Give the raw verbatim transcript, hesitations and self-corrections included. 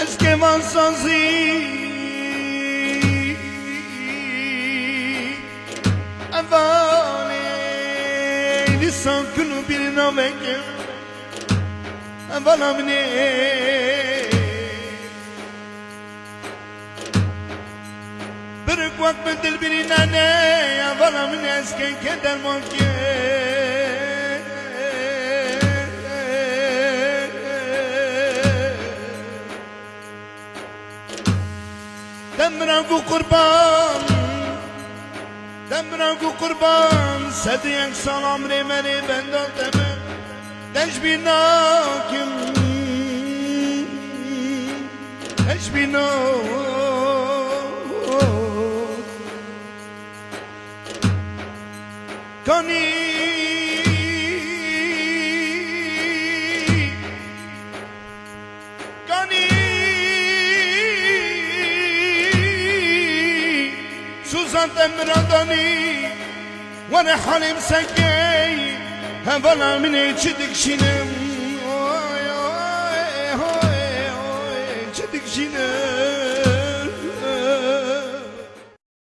Ez kêman sazî, evalê dîsan kul û bîrî namekim. Evala min ê. Birik wek min dilbirî nane, evala min ez kenke derman ke. Demira ku qurban, demira ku qurban, sedî yek sal amrê me rê benda te me. Te ji bîr nakim, te ji bîr nakim. Kanî, kanî, Suzan te miradanî. Were halê min sekey, hevala min ê çi dikişînim. Oy, oy, oy, oy, çi dikişînim.